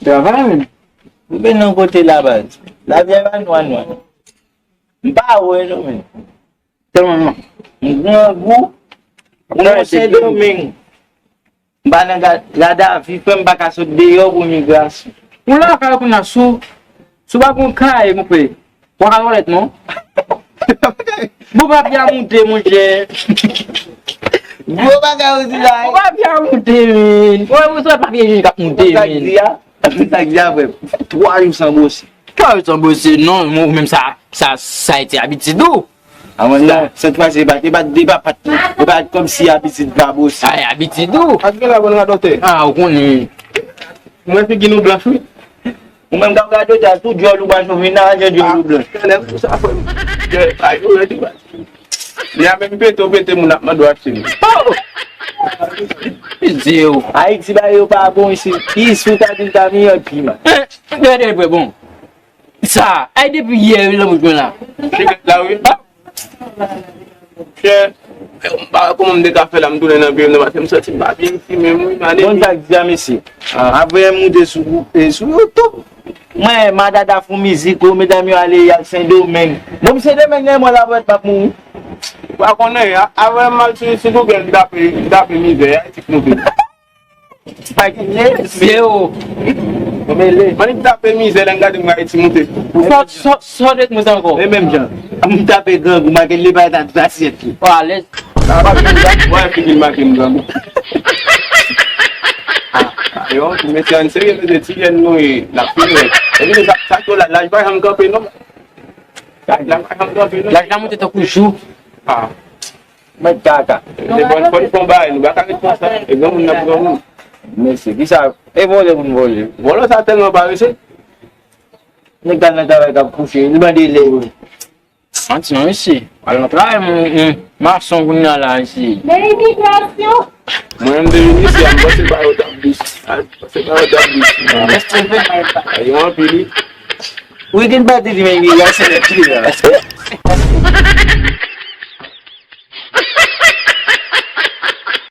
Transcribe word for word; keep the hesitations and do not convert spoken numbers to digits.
Travay, men. Ou vin nan kote la, baz. Lavi a pa nwa, nwa. M pa wè, non, men. Tèlman nwa. M grangou. Ou nan Sendomeng. M pa nan ga-, gadavi, frè m pa ka sot deyò pou migrasyon. Ou lakay ou kounye a, si w, si w pa gen kay, monchè, w pa ka wòlèt, non. Bon, papye a moute, monchè. Gwo bagay ou di la, wi. Bon, papye a moute, men. Wè, ou sot papye jenjin k ap moute, men. Sa k di a? Sa k di a, frè m? Twa jou san bwose. Twa jou san bwose, non, ou menm sa, sa, sa e ti abitid ou. A mwen, non, sèt fwa se pa, e pa, e pa pat, e pa kòmsi abitid pa bwose. Ay, abitid ou. Ak gen la, bon, radòtè. Ah, ou konnen. Mwen figi nou blanch, wi. Ou menm k ap radòtè a, tout djòl ou pa jwenn vin nan, jan djòl ou blanch. Tèlè, pou sa, frè m. Ay, ou redi, baz. Li a menm pete, ou pete, moun ap mande w achte li. Oh! Pidye yo. Ayiti, bagay yo pa bon isit. Pi sou ta di l ta miyò, pi mal. Eh, gade, frè, bon. Sa, ay depi yè, wi, lanmou jwenn la. Chè, la, wi. Chè, m pa wè kòman m te ka fè la, m tounen nan peyi m nan, paske m santi m pa byen isi menm, wi, mane. Bon, sa k di a, mesye. Ah. Apre m moute sou, e, sou YouTube. Mwen, Madada fè yon mizik, o, medam yo ale, y al Sendomeng. Bon, m Sendomeng, nan mwen la, mwen p ap mouri. Ou pa konnen, a, apre m al sou, sou Google, m tape, m tape mizè, Ayiti k moute. Pa gen mesye yo. Mwen li tape mizè, lè m gade mwen Ayiti moute. Sòt, sòt, sòt ret moute ankò. E menm jan. M tape grangou, Makenley pa ta asyèt li. Ou alèz. Sa pa fini la, mwen fini make m grangou. Ah, ah, yo, ti mesye, ann serye, mesye, ti jèn nou ye, n ap fini. Epi sa, sa k yo la, laj pa janm kanpe, non. Laj la pa janm kanpe, non. Laj la moute tankou jou. Ah. Mèt kaka. Se bon, fò n fè yon bagay, nou pa ka ret konsa. E granmoun n ap granmoun. Mesye, kisa? E vòlè pou n vòlè. Vòlè sa tèlman parese. Nèg k al nan travay k ap kouche, li mande lè. Manti non, mesye. Al nan travay, m, m, mason kounye a la, mesye. Men imigrasyon. Mwen, m te vin isi a, m panse bagay yo t ap dous. A, m panse bagay yo t ap dous. Èske l fè? Ay, yo anpil, wi. Wi, gen pati di men imigrasyon nèt li la.